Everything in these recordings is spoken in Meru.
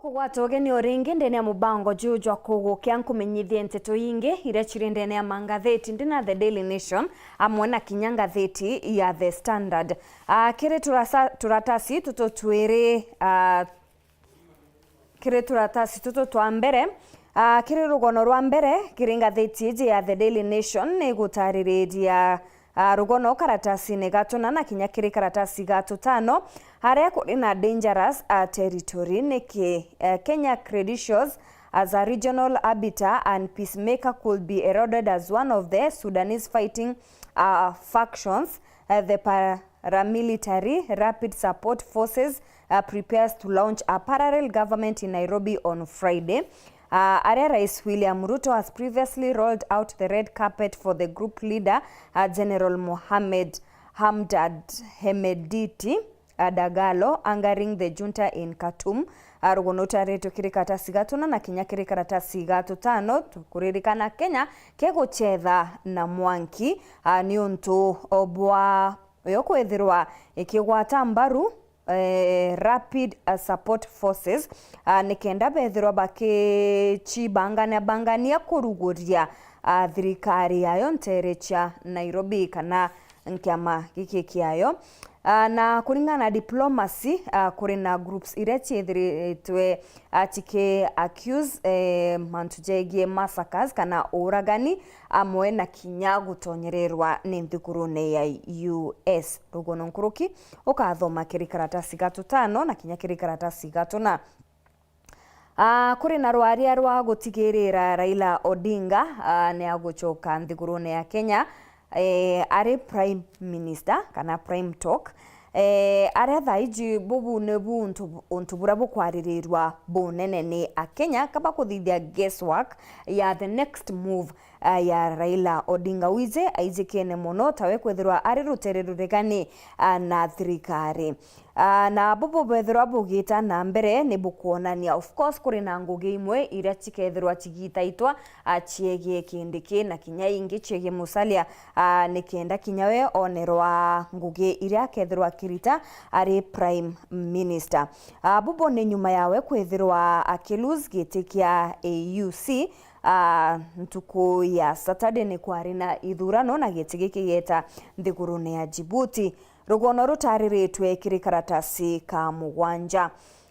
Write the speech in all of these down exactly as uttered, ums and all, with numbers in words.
Kugwata ugeni o ringi ndene ya mubango juju jwa kugukia nkumenyithie nteto ingi iria ciri ndene ya mangatheti ndina The Daily Nation amwe na kinya ngatheti ya The Standard. Ah, kiri turasa-, turatasi tutu twiri, ah, kiri turatasi tutu twa mbere, ah, kiri rugono rwa mbere kiri ngatheti iji ya The Daily Nation ni gutaririria, ah, rugono karatasine ga tuna na kinya kiri karatasi ga tutano, aria kuri na dangerous, ah, territory. Niki, eh, Kenya credentials as a regional arbiter and peacemaker could be heralded as one of the Sudanese fighting, ah, factions, eh, the paramilitary Rapid Support Forces, uh, prepares to launch a parallel government in Nairobi on Friday, uh, aria Rais William Ruto has previously rolled out the red carpet for the group leader, uh, General Mohamed Hamdad Hemediti, uh, Dagalo, angering the junta in Khartoum. Uh, rugono utaritwe kiri karatasi ga tuna na kinya kiri karatasi ga tutano, tukuririkana Kenya keguchetha na mwanki, uh, ni untu bwa uyo kwithirwa ikigwata mbaru, eh, Rapid, eh, Support Forces, ah, nikenda bethirwa bakicibangania bangania kuruguria, ah, thirikari yayo ntere cia Nairobi kana nkiama giki kiayo. Ah, na kuringana na diplomacy, ah, kuri na groups iria ciithiritwe, ah, ciki accuse, eh, mantu jegie massacres kana uragani, amwe na kinya gutonyererwa ni nthigurune ya U S. Rugono nkuruki ukathoma kiri karatasi ga tutano na kinya kiri karatasi ga tuna. Ah, kuri na rwaria rwa gutigirira Raila Odinga, ah, ni agucoka nthigurune ya Kenya, eh, ari Prime Minister kana Prime Talk, eh, aria thaa iji bubu nibu untu, untu buria bukwaririrwa bunene ni Akenya kaba kuthithia guesswork ya the next move, ah, ya Raila Odinga. Wije aijikene mono tawe kwithirwa ari rutere ruregani, ah, na thirikari. Ah, na bubu bethirwa bugita na mbere ni bukwonania, of course, kuri na ngugi imwe iria cikethirwa cigitaitwa, ah, ciegie Kindiki na kinya ingi ciegie Musalia, ah, nikenda kinya we onerwa ngugi iria akethirwa akirita ari Prime Minister. Ah, bubu ni nyuma yawe kwithirwa akilose giti kia A U C, ah, ntuku ya Saturday ni kwari na ithurano na giti giki geta nthigurune ya Djibouti. Rugono rutariritwe kiri karatasi ka mugwanja.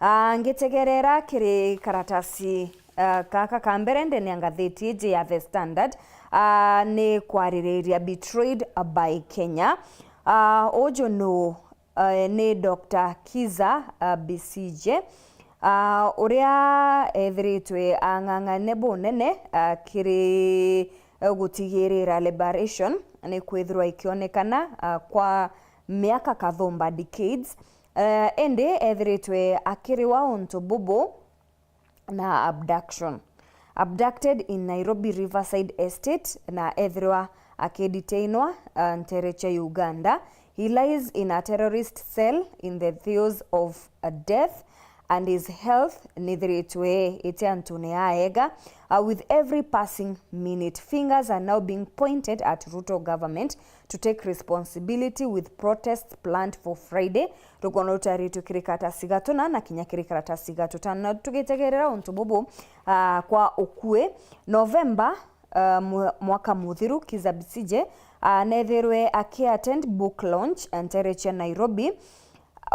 Ah, ngitegerera kiri karatasi, ah, gaka ka mbere ndene ya ngatheti iji ya The Standard, ah, ni kwaririria Betrayed by Kenya. Ah, uju nu, eh, ni Doctor Kiza, ah, Besigye, ah, uria ethiritwe ang'ang'ane bunene, ah, kiri, eh, gutigirira liberation ni kwithirwa ikionekana, ah, kwa miaka kathumba, decades, eh, indi ethiritwe akiriwa untu bubu na abduction. Abducted in Nairobi Riverside Estate na ethirwa akidetainwa, uh, ntere cia Uganda. He lies in a terrorist cell in the throes of a death and his health nithiritwe iti antune aega, uh, with every passing minute. Fingers are now being pointed at Ruto government to take responsibility with protests planned for Friday. Rugono rutaritwe kiri karatasi ga tuna na kinya kiri karatasi ga tutano. Na tugitegerera untu bubu, ah, kwa ukui, November, ah, mwa-, mwaka muthiru, Kiza Besigye, ah, nethirwe aki attend book launch ntere cia Nairobi,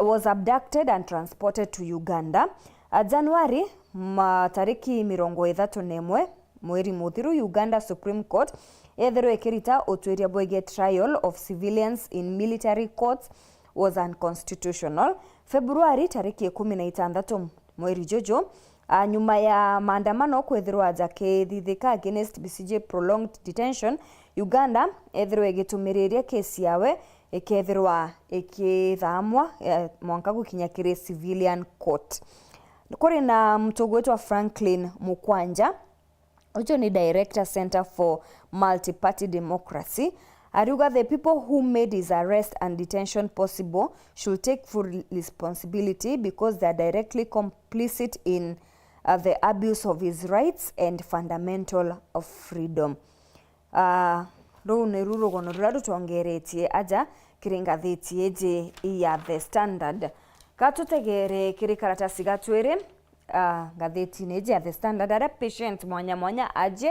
was abducted and transported to Uganda. Ah, Januari, matariki mirongo ithatu na imwe, mweri muthiru, Uganda Supreme Court yethirwe ikirita utuiria bwegie trial of civilians in military courts was unconstitutional. February tariki ikumi na itantatu mweri juju, a, nyuma ya maandamano kwithirwa jakithithika against Besigye prolonged detention, Uganda ethirwe igitumiriria kesi yawe ikethirwa ikithamwa, eh, mwanka gukinya kiri civilian court. Kuri na muntu ugwitwa Franklin Mukwanja, uju ni director Center for Multi-Party Democracy, ariuga the people who made his arrest and detention possible should take full responsibility because they are directly complicit in, uh, the abuse of his rights and fundamental freedom. Ah, ruu niru rugono ruria rutongeretie aja kiri ngathiti iji ya The Standard. Ka tutegere kiri karatasi ga twiri, Ah, ngathitine iji ya The Standard, aria patient mwanya mwanya aji,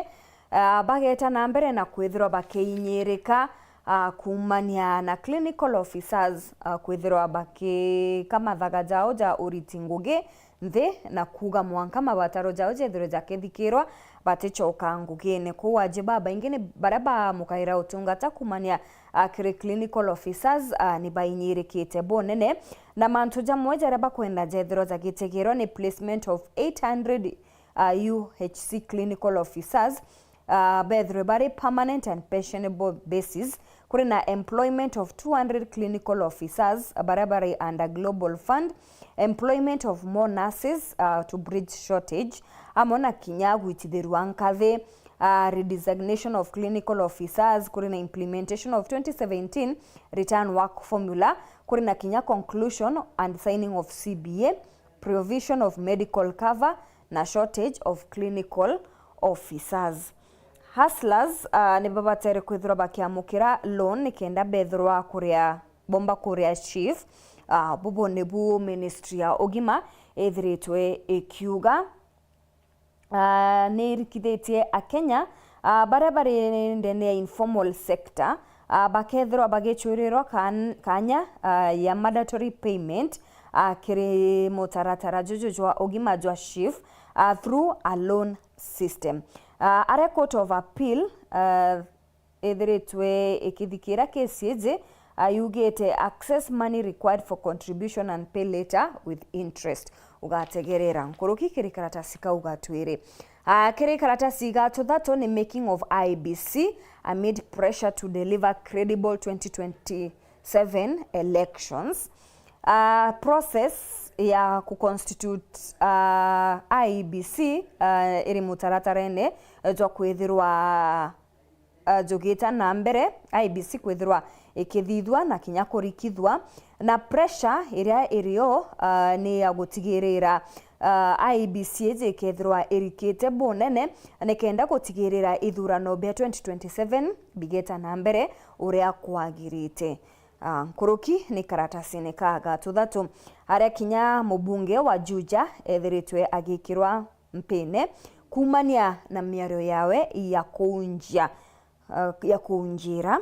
ah, bageta na mbere na kwithirwa bakiinyirika, ah, kuumania na clinical officers, ah, kwithirwa bakika mathaga jao ja uriti ngugi nthi, na kuuga mwanka mabataro jao jethirwe jakithikirwa, baticoka ngugine. Kwou aji babaingi ni baria baamukaira utungata kuumania, ah, kiri clinical officers, ah, ni bainyirikite bunene, na mantu jamwe jaria bakwenda jethirwa jagitegirwa ni placement of eight hundred, ah, U H C clinical officers, ah, bethirwe bari permanent and pensionable basis. Kuri na employment of two hundred clinical officers, ah, baria bari under Global Fund, employment of more nurses, ah, to bridge shortage, amwe na kinya gwitithirua nkathi, ah, redesignation of clinical officers, kuri na implementation of twenty seventeen return work formula, kuri na kinya conclusion and signing of C B A, provision of medical cover, na shortage of clinical officers. Hustlers, ah, ni babatere kwithirwa bakiamukira loan nikenda bethirwa kuria, bomba kuria SHIF. Ah, bubu nibu ministry ya ugima ithiritwe ikiuga. Ah, ni irikithitie Akenya, ah, baria bari ndene ya informal sector, ah, bakethirwa bagicwirirwa kan-, kanya, ah, ya mandatory payment, ah, kiri mutaratara juju jwa ugima jwa SHIF, ah, through a loan system. Ah, aria Court of Appeal, ah, ithiritwe ikithikira kesi iji, ah, yugite, "Access money required for contribution and pay later with interest." Ugategerera nkuruki kiri karatasi kau ga twiri. Ah, kiri karatasi ga tuthatu ni making of I E B C amid pressure to deliver credible twenty twenty-seven elections. Ah, process ya ku constitute, ah, I E B C, ah, iri mutaratarene jwa kwithirwa, ah, jugita na mbere, I E B C kwithirwa ikithithua na kinya kurikithua, na pressure iria irio, ah, ni ya gutigirira, ah, I E B C iji ikethirwa irikite bunene nikenda gutigirira ithurano bia twenty twenty-seven bigeta na mbere uria kwagirite. Ah, nkuruki ni karatasine ka ga tuthatu, aria kinya mubunge wa Juja ethiritwe agikirwa mpine kuumania na miario yawe ya kuunjia, ah, ya kuunjira,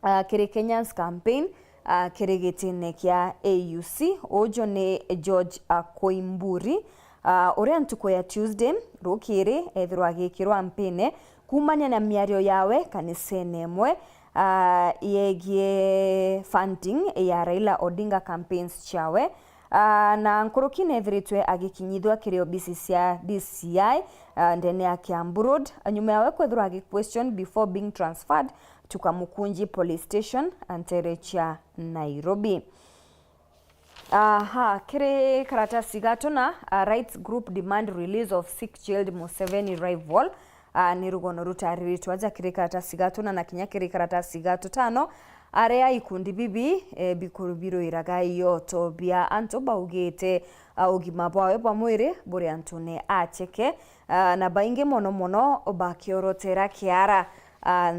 ah, kiri Kenyans Campaign, ah, kiri gitine kia A U C. Uju ni George, ah, Koimburi, ah, uria ntuku ya Tuesday rukiri ethirwa agikirwa mpine kuumania na miario yawe kanisene imwe, ah, yegie funding ya Raila Odinga campaigns ciawe. Ah, na nkuruki nethiritwe agikinyithua kiri obisi cia D C I, ah, ndene ya Kiambu Road, nyuma yawe kwethirwa agi question before being transferred to Kamukunji Police Station, ntere cia Nairobi. Aha, kiri karatasi ga tuna, ah, rights group demand release of six jailed Museveni rival. Ah, ni rugono rutariritwe aja kiri karatasi ga tuna na kinya kiri karatasi ga tutano, aria ikundi bibi, eh, bikuru birwiraga ioto bia antu baugite, ah, ugima bwawe bwa mwiri buri antune acheke, ah, na baingi mono mono bakiorotera kiara, ah,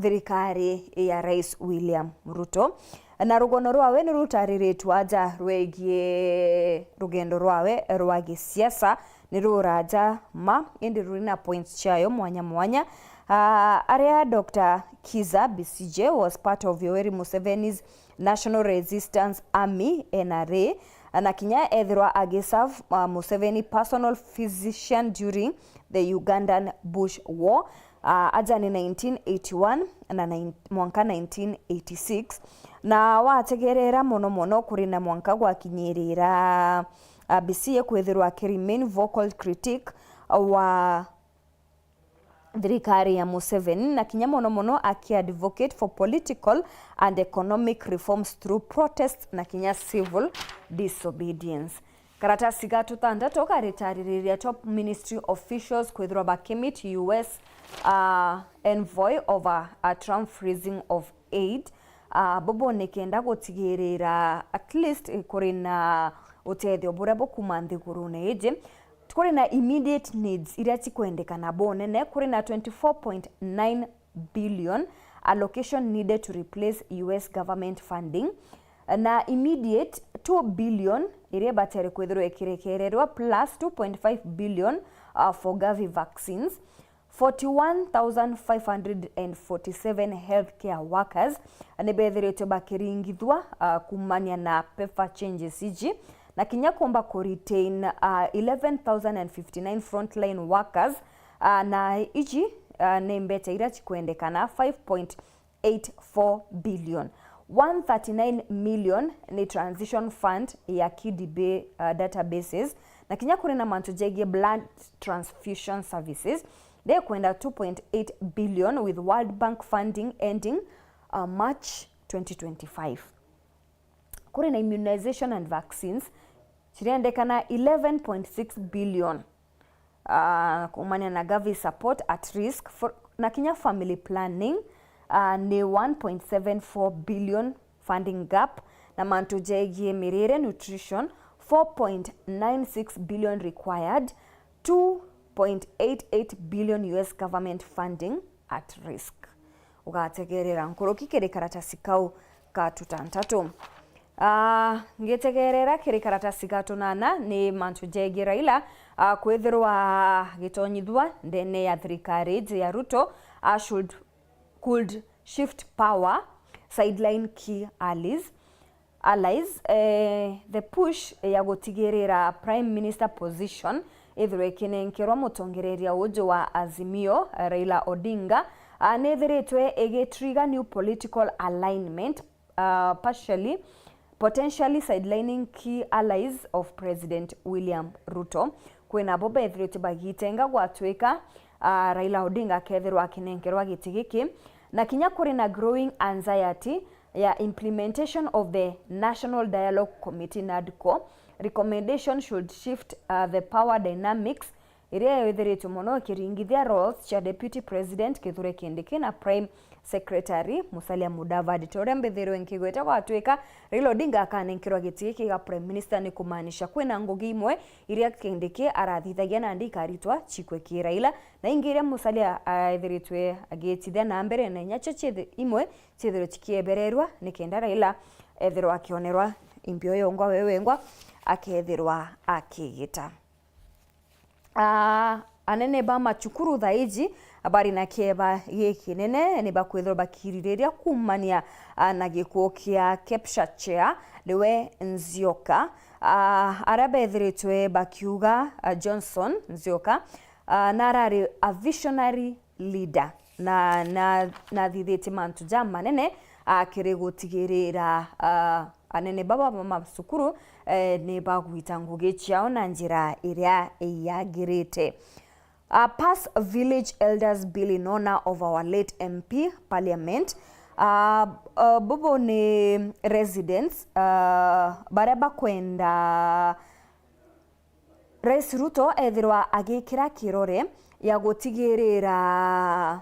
thirikari ya Rais William Ruto. Na rugono rwawe ni rutariritwe aja rwegie rugendo rwawe rwa gisiasa, ni ruraja ma, indi ruri na points ciayo mwanya mwanya. Ah, aria Doctor Kizza Besigye was part of Yoweri Museveni's National Resistance Army, N R A, na kinya ethirwa agiserve, ah, Museveni personal physician during the Ugandan Bush War, ah, aja ni nineteen eighty-one na nine, mwanka nineteen eighty-six, na wategerera mono mono kuri na mwanka gwakinyirira, ah, Besigye kwithirwa aki remain vocal critic wa thirikari ya Museveni, na kinya mono mono aki advocate for political and economic reforms through protests na kinya civil disobedience. Karatasi ga tutantatu karitaririria top ministry officials kwithirwa bakimit U S, uh, envoy over a Trump freezing of aid. Uh, bubu ni kenda gutigirira at least, eh, kuri na utethio buria bukuma nthigurune iji. Kuri na immediate needs iria cikwendekana bunene, kuri na twenty-four point nine billion allocation needed to replace U S government funding. Na immediate two billion iria ibatere kwithirwa ikirekererwa plus two point five billion, uh, for Gavi vaccines. Forty-one thousand five hundred and forty-seven healthcare workers ni bethiritwe bakiringithwa, uh, kumania na PEPFAR changes iji, na kinya kumba ku retain, uh, eleven thousand and fifty-nine frontline workers, uh, na iji, uh, ni mbecha iria cikwendekana five point eight four billion. One thirty-nine million ni transition fund ya K D B, uh, databases, na kinya kuri na mantu jegie blood transfusion services, ndekwenda two point eight billion with World Bank funding ending, uh, March twenty twenty-five. Kuri na immunization and vaccines, cirendekana eleven point six billion, ah, kumania na Gavi support at risk for, na kinya family planning, ah, ni one point seven four billion funding gap, na mantu jegie mirire, nutrition, four point nine six billion required, two point eight eight billion U S government funding at risk. Ugategerera nkuruki kiri karatasi kau ka tutantatu. Ah, ngitegerera kiri karatasi ga tunana ni mantu jegie Raila, ah, kwithirwa agitonyithua ndene ya thirikari iji ya Ruto, ah, should, could shift power, sideline key allies, allies, eh, the push ya gutigirira Prime Minister position ithirwe ikinenkerwa mutongereria uju wa Azimio, eh, Raila Odinga, ah, nithiritwe igitrigger new political alignment, ah, partially, potentially sidelining key allies of President William Ruto. Kwina bo bethiritwe bagitenga gwatwika, ah, Raila Odinga akethirwa akinenkerwa giti giki, na kinya kuri na growing anxiety ya implementation of the National Dialogue Committee, NADCO, recommendation should shift, uh, the power dynamics iria ithiritwe mono ikiringithia roles cia Deputy President Kithure Kindiki na Prime Secretary Musalia Mudavadi. Ta uria mbithirwe nkigweta, gwatwika Raila Odinga akanenkerwa giti giki gia Prime Minister, ni kumaanisha kwina ngugi imwe iria Kindiki arathithagia nandi ikaritwa cikwe ki Raila, na ingi iria Musalia aithiritwe agitithia na mbere, na inya cio cithi-, imwe ciithirwe cikiebererwa nikenda Raila ethirwa akionerwa impio yongwa we wengwa akethirwa akigita. Ah, anene ba macukuru thaiji bari na kieba gikinene ni bakwithirwa bakiririria kumania, ah, na gikuo kia KEPSHA chair niwe Nzioka. Ah, aria bethiritwe bakiuga, ah, Johnson Nzioka, ah, narari a visionary leader, na, na, nathithitie mantu jamanene, ah, kiri gutigirira, ah, anene baba ba macukuru, eh, ni bagwita ngugi ciao na njira iria yagirite. Ah, pass Village Elders Bill in honor of our late M P Parliament. Ah, ah, bubu ni residents, ah, baria bakwenda Rais Ruto ethirwa agikira kirore ya gutigirira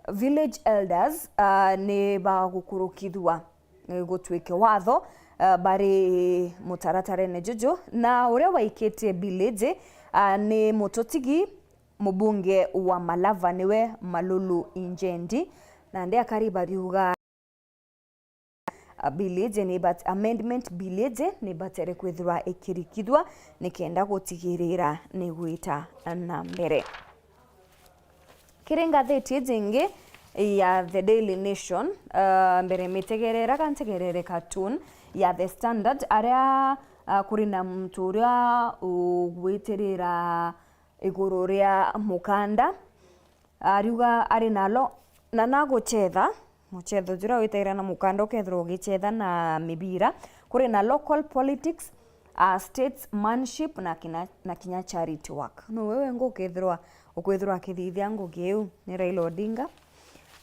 village elders, ah, ni bagukurukithua, eh, gutwike watho, ah, bari mutaratarene juju, na uria waikitie bill iji, ah, ni mututigi mubunge wa Malava niwe Malulu Injendi, nandi akari bariuga, a, bill iji ni bat-, amendment bill iji ni batere kwithirwa ikirikithua nikenda gutigirira ni gwita na mbere. Kiri ngatheti iji ingi ya The Daily Nation, a, mbere mitegerera ka ntegerere cartoon ya The Standard, aria, a, kuri na muntu uria ugwitirira iguru ria mukanda, ariuga ari na lo-, na naguchetha, muchetho juria witagira na mukanda ukethirwa ugichetha na mibira, kuri na local politics, a, statesmanship na kina-, na kinya charity work. Nuwe wengu ukethirwa, ukwithirwa akithithia ngugi iu ni Raila Odinga.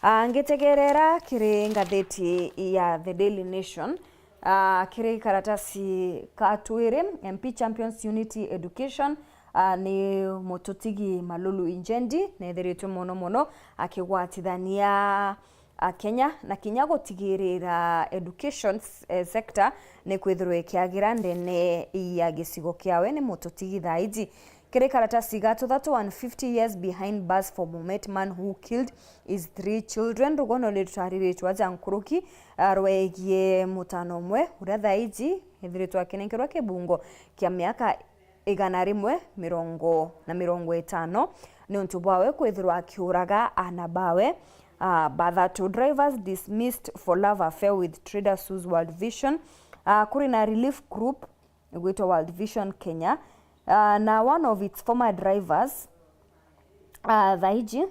A, ngitegerera kiri ngatheti ya The Daily Nation, a, kiri karatasi ka twiri, M P Champions Unity Education, a, ni mututigi Malulu Injendi nethiritwe mono mono akigwatithania Akenya na kinya gutigirira education s-, eh, sector ni kwithirwa ikiagira ndene ya gicigo kiawe ni mututigi thaiji. Kiri karatasi ga tuthatu, one fifty years behind bars for Bomet man who killed his three children. Rugono ni rutariritwe aja nkuruki, ah, rwegie mutano umwe uria thaiji ethiritwe akinenkerwa kibungo kia miaka igana rimwe mirongo na mirongo itano niuntu bwawe kwithirwa akiuraga aana bawe, ah, bathatu. Drivers dismissed for love affair with trader sues World Vision. Ah, kuri na relief group igwitwa World Vision Kenya, ah, na one of its former drivers, ah, thaiji,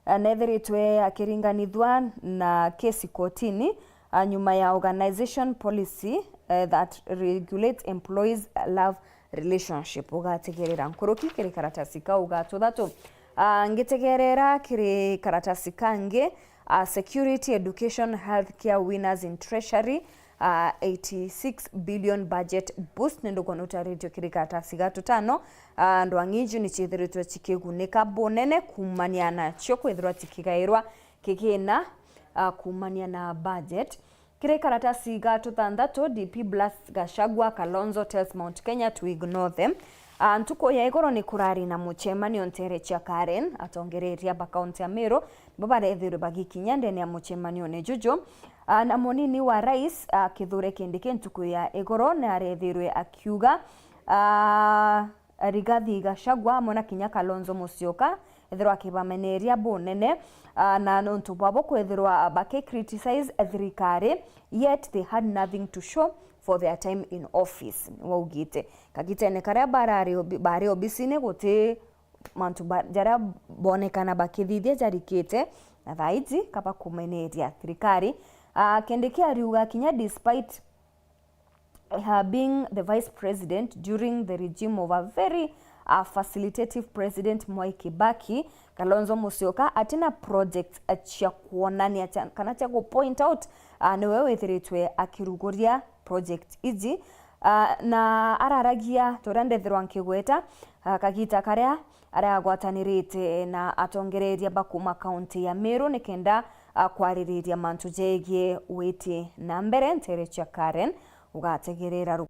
ah, nethiritwe akiringanithua na kesi kotini, ah, nyuma ya organization policy, eh, that regulates employees love relationship. Ugategerera nkuruki kiri karatasi kau ga tuthatu. Ah, ngitegerera kiri karatasi kangi, ah, security, education, healthcare winners in treasury, ah, eighty-six billion budget boost, ni ndukono utaritio kiri karatasi ga tutano. Ah, ndwang'i iju ni ciithiritwe cikigunika bunene kuumania nacio kwithirwa cikigairwa kigina, ah, kuumania na budget. Kiri karatasi ga tuthanthatu, D P blasts Gachagua, Kalonzo tells Mount Kenya to ignore them. Ah, ntuku ya igoro ni kurari na mucemanio ntere cia Karen, atongereria ba kaunti ya Meru nibo barethirwe bagikinya ndene ya mucemanione juju. Ah, na munini wa rais, ah, Kithure Kindiki ntuku ya igoro ni arethirwe akiuga, ah, Rigathi Gachagua amwe na kinya Kalonzo Musyoka ethirwa akibameneria bunene, ah, na nontu bwabo kwethirwa baki criticize thirikari, yet they had nothing to show for their time in office, waugite. Kagitene karia barari obi-, bari obisine guti mantu ba-, jaria bonekana bakithithia jarikite, na thaiji kabakumeneria thirikari. Ah, Kindiki ariuga kinya despite her being the vice president during the regime of a very, uh, facilitative president Mwai Kibaki, Kalonzo Musyoka atina project, uh, cia kuonania cia, kana cia ku point out, uh, niwe withiritwe akiruguria project iji, uh, na araragia turia ndethirwa nkigweta, uh, kagita karia aria agwatanirite na atongereria ba kuma kaunti ya Meru nikenda, ah, kwaririria mantu jegie witi na mbere ntere cia Karen. Ugategerera ru-